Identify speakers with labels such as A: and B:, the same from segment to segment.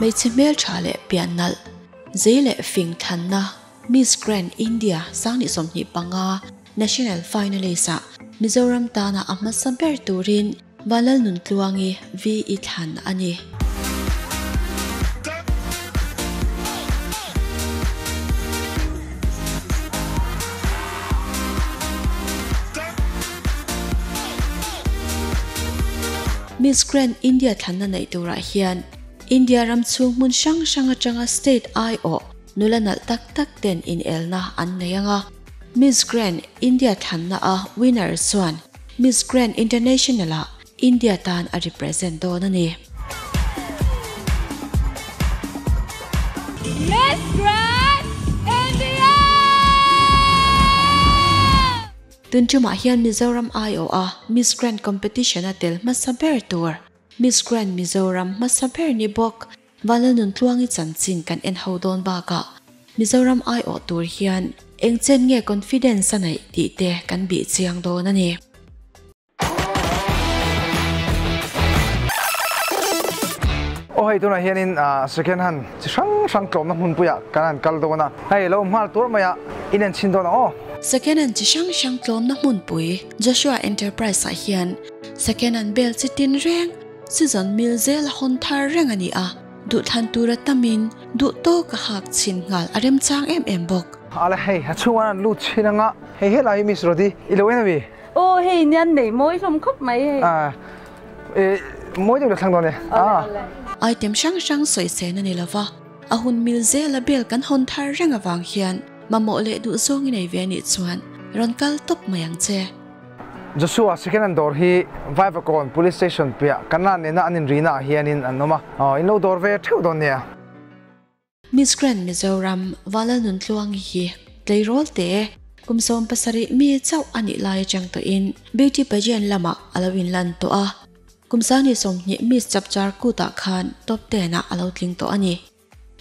A: Hmeichhe hmeltha leh pian nalh, zei leh fing thlanna Miss Grand India 2025 National Finalist ah Mizoram tana a hmasa ber turin Vanlalnuntluangi VE thlan a ni. Miss Grand India thlanna neih turah hian India ram chhung hmun hrang hrang atanga state aiawh nula nalh tak tak ten inelna an nei ang a. Miss Grand India thlanna a winner chuan Miss Grand International ah India tan a represent dawn a ni.
B: Miss Grand India!
A: Tun tumah hian Mizoram aiawh a Miss Grand competition a tel hmasa ber tur Miss Grand Mizoram hmasa ber ni bawk Vanlalnuntluangi chanchin kan en ho dawn bakah Mizoram aiawh tur hian eng chen nge confidence a neih tih te kan bih chiang dawn a ni.
C: Aw hei tunah hianin second hand chi hrang hrang tlawmna hmunpuiah kan han kal dawn a, hei lo nghal tur maiah in en chhin dawn ang aw.
A: Second hand chi hrang hrang tlawmna hmunpui Joshua Enterprise ah hian second hand bel chi tin reng Season mil zel a hawn thar reng a ni a, duhthlan tura tamin duh tawk a hak chhin nghal a remchang em em bawk.
C: Ala hei a chhungah an lut chhin anga hei helai hi Miss Rodi i lo en a mi?
B: Aw hei nian nei mawi hlawm khawp mai hei.
C: Ah e mawi deuh la thlang dawn e.
B: Awle awle.
A: Item hrang hrang sawi sen a ni lova, a hun mil zela bel kan hawn thar reng avang hian mamawh leh duh zawng i nei ve anih chuan rawn kal tawp mai ang che.
C: Joshua second hand dawr hi Vaivakawn Police Station piah Kanan nena an inrina ah hianin an awm a, in lo dawr ve theuh dawn nia.
A: Miss Grand Mizoram Vanlalnuntluangi hi tleirawl te kum 70 mi chauh a nih lai atang tawhin beauty pageant lamah a lo inlan tawh a, kum 20 Miss Chapchar Kut-ah khan top ten ah a lo tling tawh a ni.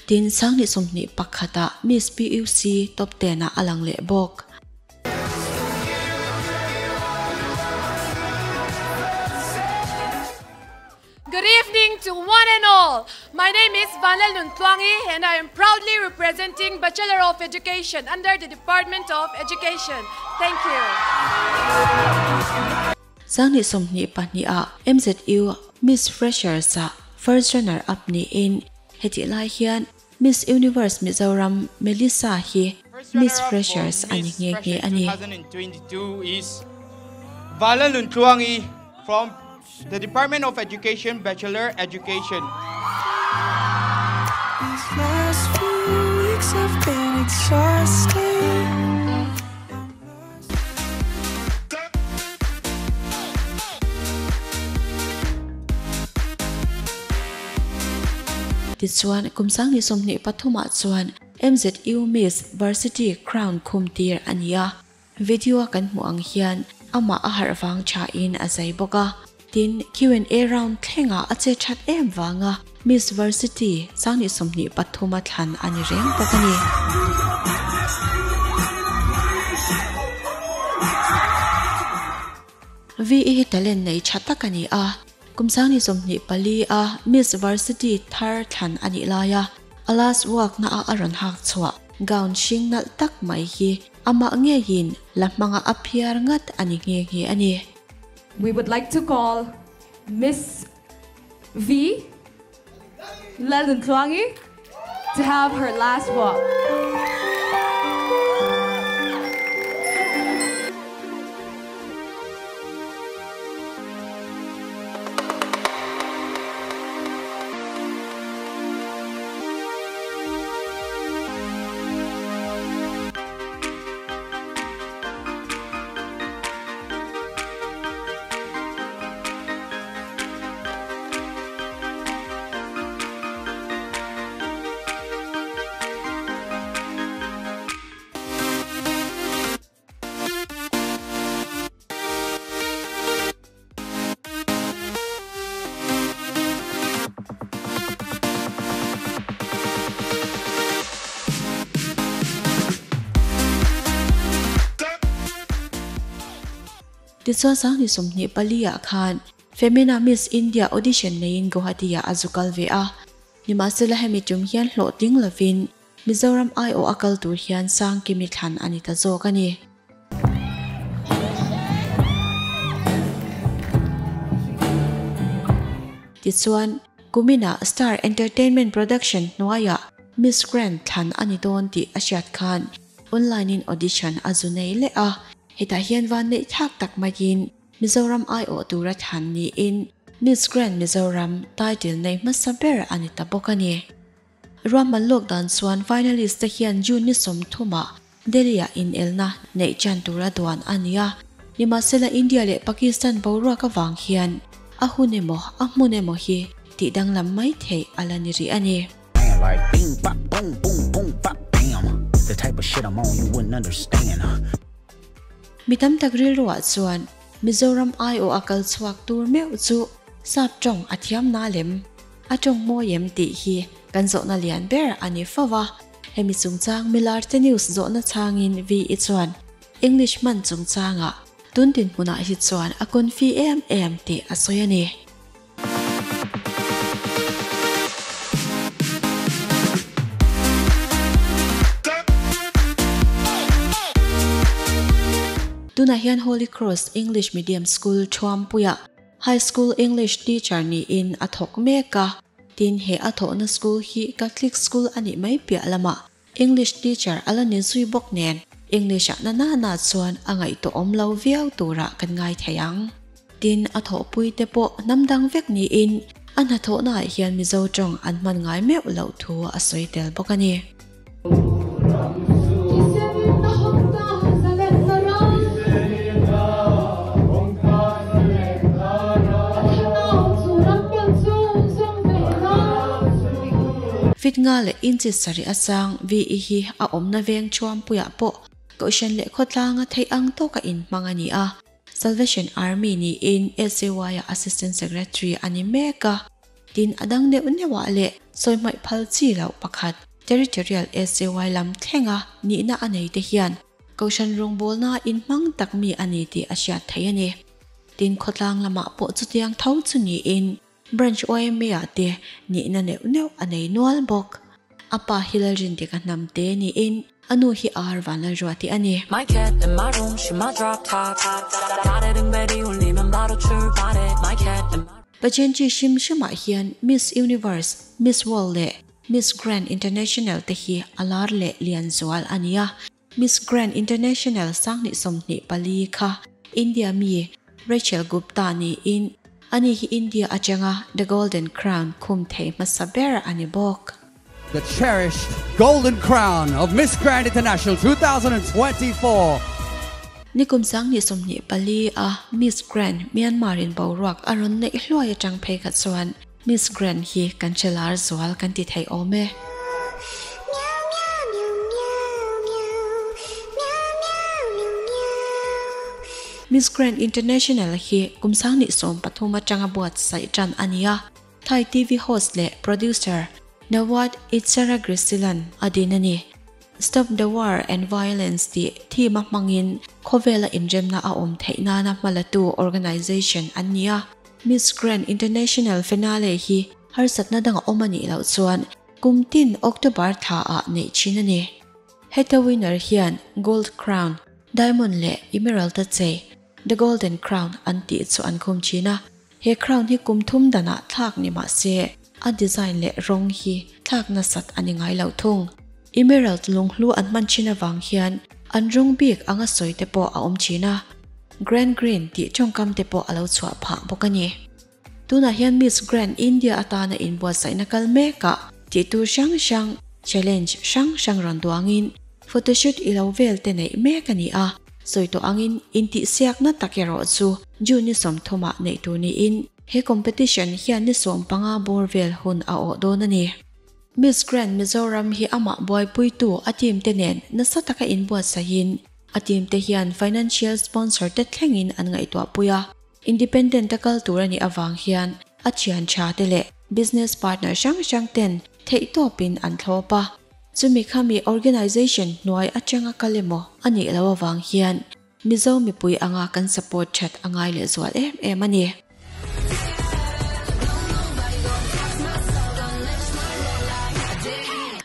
A: Tin, 2021 ah Miss PUC top ten ah a lang leh bawk.
B: Good evening to one and all. My name is Vanlal Nuntluangi and I am proudly representing Bachelor of Education under the Department of Education. Thank you.
A: 2022 ah MZU Miss Freshers ah first runner up niin Hetih lai hian Miss Universe Mizoram Melissa hi Miss Freshers a ni nghe nghe a ni.
D: Vanlalnuntluangi from the Department of Education Bachelor Education.
A: Tichuan, kum 2023 ah chuan MZU Miss Varsity Crown khum tir a ni a, video a kan hmuh ang hian amah a harh vang thain a zai bawk a. Tin, Q&A round thlengah a che that em vanga Miss Varsity 2023 a thlan a ni reng bawk a ni. VE hi talent nei tha tak a ni a, kum 2024 a Miss Varsity thar thlan a nih laia a last walk na a a rawn hak chhuah gown hring nalh tak mai hi amah ngeiin la hmanga a phiar ngat a ni nghe nghe a ni.
B: We would like to call Miss V Lalnuntluangi to have her last walk.
A: Tichuan 2024 ah khan Femina Miss India audition neiin Guwahati ah a zu kal ve a. Nimahsela hemi tum hian hlawhtling lovin Mizoram aiawh a kal tur hian Sangkimi thlan a ni ta zawk a ni. Tichuan, kuminah Star Entertainment Production hnuaiah Miss Grand thlan a ni dawn tih a hriat khan online in audition a zu nei leh a, hetah hian van neih thlak tak maiin Mizoram aiawh tura thlan niin Miss Grand Mizoram title nei hmasa ber a ni ta bawk a ni. Ruahman lawk dan chuan finalist te hian June ni sawmthumah Delhi-ah inelna neih chan tura duan a ni a, nimahsela India leh Pakistan boruak avang hian a hun emaw a hmun emaw hi tih danglam mai theih a la ni rih a ni. Mi tam tak rilruah chuan Mizoram aiawh a kal chhuak tur meuh chu sap tawng a thiam na lem, a tawng mawi em tih hi kan zawhna lian ber a ni fo va. Hemi chungchang Milarte News zawhna chhangin VE chuan English hman chungchangah tun dinhmunah hi chuan a confi em em tih a sawi a ni. Tunah hian Holy Cross English Medium School Thuampuiah High School English Teacher niin a thawk mek a, tin he a thawhna school hi Catholic School a nih mai piah lamah English teacher a la ni zui bawk nen, English ah na nana chuan a ngaihtuahawm lo viau turah kan ngai thei ang. Tin, a thawhpui te pawh hnam dang vek niin a hnathawhnaah hian Mizo tawng an hman ngai meuh loh thu a sawi tel bawk a ni. Fit nga leh inchi sarih a sang VE hi a awmna veng Thuampuiah pawh Kohhran leh khawtlanga theih ang tawka inhmang a ni a. Salvation Army niin SAY-a Assistant Secretary a ni mek a. Tin, a dang neuh neuhah leh sawi hmaih phal chi loh pakhat Territorial SAY lam thlenga nihna a nei te hian Kohhran rawngbawlna inhmang tak mi a ni tih a hriat theih a ni. Tin, khawtlang lamah pawh chutiang tho chu niin Branch YMA-ah te nihna neuh neuh a nei nual bawk. A pa hi Lalrindika hnam te niin a nu hi Ar Vanlalruati a ni. Pageantry hrim hrimah hian Miss Universe, Miss World leh Miss Grand International te hi a lar leh lian zual a ni a. Miss Grand International 2024 kha India mi Rachel Gupta niin ani hi India atanga The Golden Crown khum thei hmasa ber a ni bawk.
E: The cherished Golden Crown of Miss Grand International 2024.
A: Nikum 2024 a Miss Grand Myanmar in boruak a rawn neih hluai atang phei kha chuan Miss Grand hi kan hre lar zual kan ti thei awm e. Miss Grand International hi kum 2013 atanga buatsaih tan a ni a, Thai TV host leh producer Nawat Itsaragrissilan a din a ni. Stop the War and Violence tih theme a hmangin khawvela inremna a awm theih nana hmalatu organization an ni a. Miss Grand International Finale hi harsatna dang a awm a nih loh chuan kum tin October thla ah neih thin a ni. Heta winner hian Gold Crown, Diamond leh Emerald a chei, The Golden Crown an tih chu an khum thin a. He crown hi kum thum danah thlak ni mah se a design leh rawng hi thlak nasat a ni ngai lo thung. Emerald lunghlu an hman thin avang hian an rawng bik anga sawi te pawh a awm thin a. Grand Green tih tawngkam te pawh a lo chhuah phah bawk a ni. Tunah hian Miss Grand India atana inbuatsaihna kal mekah tih tur hrang hrang, challenge hrang hrang rawn duangin photoshoot i lo vel te neih mek a ni a. Sawi tawh angin intihsiakna tak erawh chu June ni 30 ah neih tur niin he competition hian ni 15 bawr vel hun a awh dawn a ni. Miss Grand Mizoram hi amah buaipuitu a team te nen nasa taka inbuatsaihin A team te hian financial sponsor te thlengin an ngaihtuah pui a, independent a kal tur a nih avang hian a thian tha te leh business partner hrang hrang ten theihtawpin an thlawp a. Chumi khami organization hnuai atanga kal emaw a nih loh avang hian Mizo mipui anga kan support that a ngai lehzual em em a ni.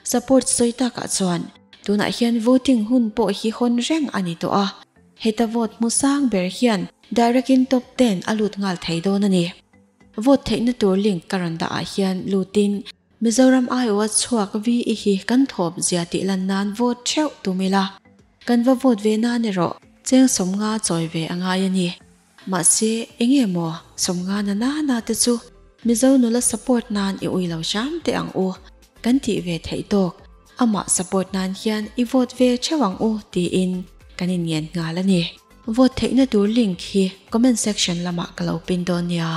A: Support sawi takah chuan tunah hian voting hun pawh hi hawn reng a ni tawh a, heta vote hmu sang ber hian direct in top ten a lut nghal thei dawn a ni. Vote theihna tur link ka rawn dah ah hian lutin Mizoram aiawha chhuak VE hi kan thawp zia tih lan nan vote theuh tum ila, kan va vote ve nan erawh cheng 50 chawi ve a ngai a ni. Mahse, enge maw 50 na na na te chu Mizo nula support nan i ui lo hram teh ang u, kan tih ve theih tawk, amah support nan hian i vote ve theuh ang u tiin kan inngen nghal a ni. Vote theihna tur link hi comment section lamah ka lo pin dawn nia.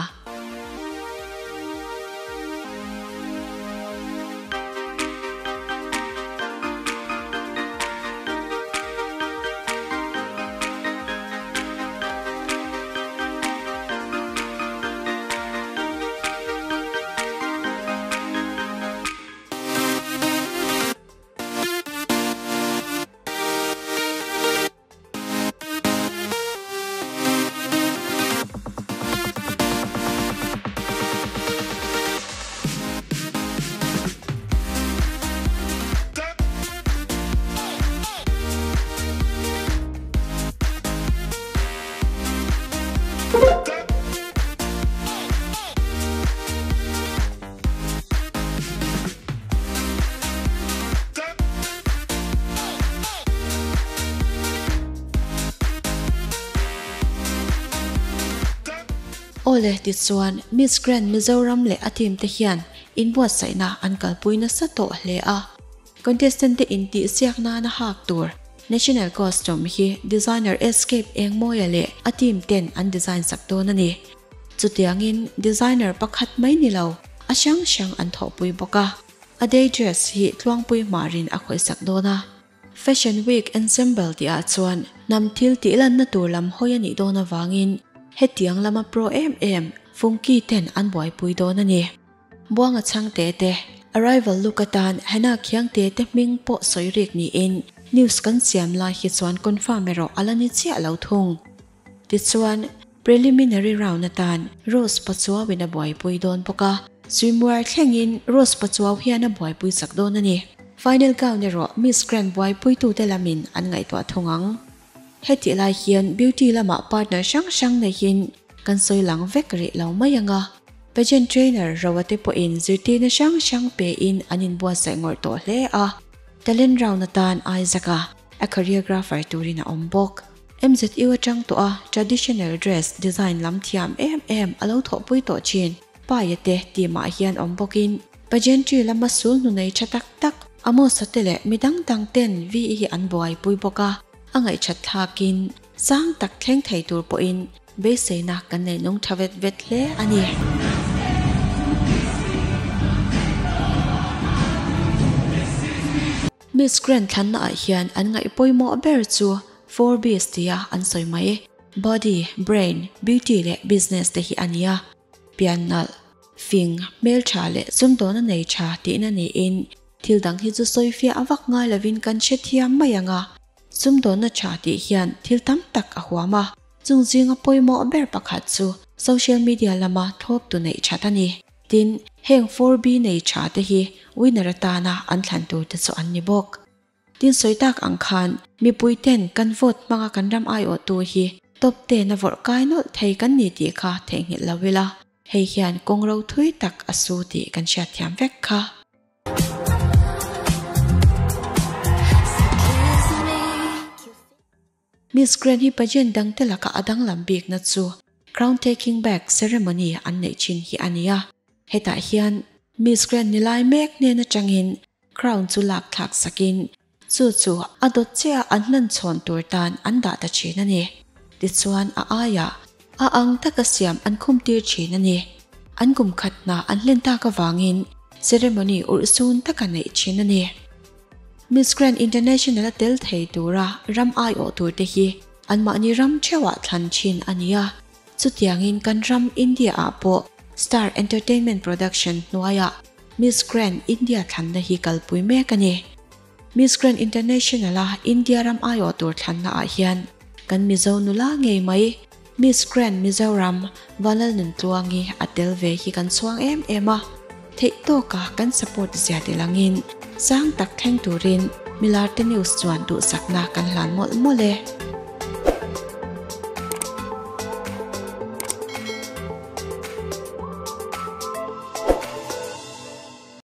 A: Awle tichuan Miss Grand Mizoram leh a team te hian inbuatsaihna an kalpui nasa tawh hle a. Contestant te intihsiak nana hak tur National Costume hi designer Escape Engmawia leh a team ten an design sak dawn a ni. Chutiangin designer pakhat mai ni lo, a hrang hrang an thawhpui bawk a. A day dress hi Tluangpui Hmarin a khawihsak dawn a. Fashion Week Ensemble tihah chuan hnam thil tihlanna tur lam hawi a nih dawn avangin hetiang lama pro em em Funky ten an buaipui dawn a ni. Buanga chhangte te arrival look atan Hannah Khiangte te hming pawh sawi rik niin news kan siam lai hi chuan confirm erawh a la ni chiah lo thung. Tichuan, preliminary round atan Rose Pachuau-in a buaipui dawn bawk a, swimwear thlengin Rose Pachuau hian a buaipui chak dawn a ni. Final gown erawh Miss Grand buaipuitute lamin an ngaihtuah thung ang. Hetih lai hian beauty lamah partner hrang hrang neihin kan sawi lang vek rih lo mai ang a, pageant trainer Roa te pawhin zirtirna hrang hrang pein an inbuatsaih ngawrh tawh hle a, talent round atan Isaac-a a choreographer turin a awm bawk. MZU atang tawh a traditional dress design lam thiam em em a lo thawhpui tawh thin. Paia te team ah hian awm bawkin pageantry lama sul hnu nei tha tak tak Amos-a te leh mi dang dang ten VE hi an buaipui bawk a, a ngaihthat thlakin sang tak thleng thei tur pawhin beiseina kan nei nung tha vet vet hle a ni. Miss Grand thlanna ah hian an ngaih pawimawh ber chu Four Bs tia an sawi mai, Body, Brain, Beauty leh Business te hi a ni a. Pian nalh, fing, hmeltha leh sumdawna nei tha tihna niin thil dang hi chu sawifiah a vak ngai lovin kan hrethiam mai ang a. Sumdawna tha tih hian thil tam tak a huam a, chung zinga pawimawh ber pakhat chu social media lama thlawptu neih that a ni. Tin, heng 4B nei tha te hi winner atana an thlan tur te chu an ni bawk. Tin sawi tak ang khan mipui ten kan vote hmanga kan ram aiawhtu hi top ten a vawrh kai nawlh thei kan ni tih kha theihnghilh lo ila, hei hian kawng ro thui tak a su tih kan hriatthiam vek kha. Miss Grand hi pageant dangte laka a danglam bikna chu Crown Taking Back Ceremony an neih thin hi a ni a. Hetah hian Miss Grand ni lai mek hnen atangin Crown chu lak thlak sakin chu chu a dawt chiah an hlan chhawn tur tan an dah ta thin a ni. Tichuan a aiah a ang taka siam an khum tir thin a ni. An kum khat hna an hlen tak avangin ceremony urhsun taka neih thin a ni. Miss Grand International a tel thei tura ram aiawh tur te hi anmahni ram theuhah thlan thin a ni a. Chutiangin kan ram India ah pawh Star Entertainment Production hnuaiah Miss Grand India thlanna hi kalpui mek a ni. Miss Grand International a India ram aiawh tur thlanna ah hian kan Mizo nula ngei mai Miss Grand Mizoram Vanlalnuntluangi a tel ve hi kan chhuang em em a, theih tawka kan support zia te langin Sang tak thleng turin Milarte News chuan duhsakna kan hlan mawlh mawlh e.